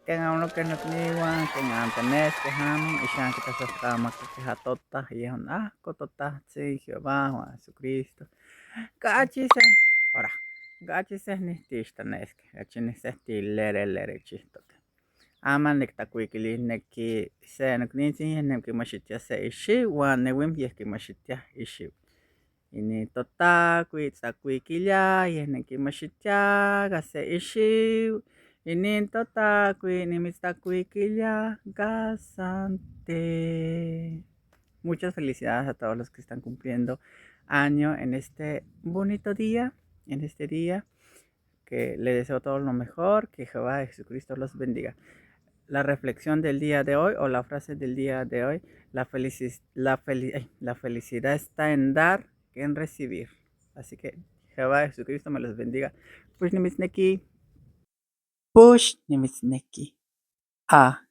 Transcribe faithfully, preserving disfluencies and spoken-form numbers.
Ken aunokeno'niwa, ken antünes, ken amu, i xan ke ta sastama ke ha tota, yehon ah, ko tota, tsi Jehová, Jesucristo. Ka achise, ora, ka achise ni ti stanese, ka achise ni ti lere lere chitote. Ama nek takwikili neki se nok nitsi, nek ki maxitia se ixiw, wa newim yeh ki maxitia ixiw. Ini totakwi, takwikilya, yeh nek ki maxitia ka se ixiw. Ini totakwi, nimits takwikilya ka sante. Muchas felicidades a todos los que están cumpliendo año en este bonito día, en este día. Que le deseo todo lo mejor, que Jehová Jesucristo los bendiga. La reflexión del día de hoy o la frase del día de hoy, la felici-, la feli-, ay, la felicidad está en dar que en recibir. Así que Jehová Jesucristo me los bendiga. Pues nimits neki. Pues nimits neki. A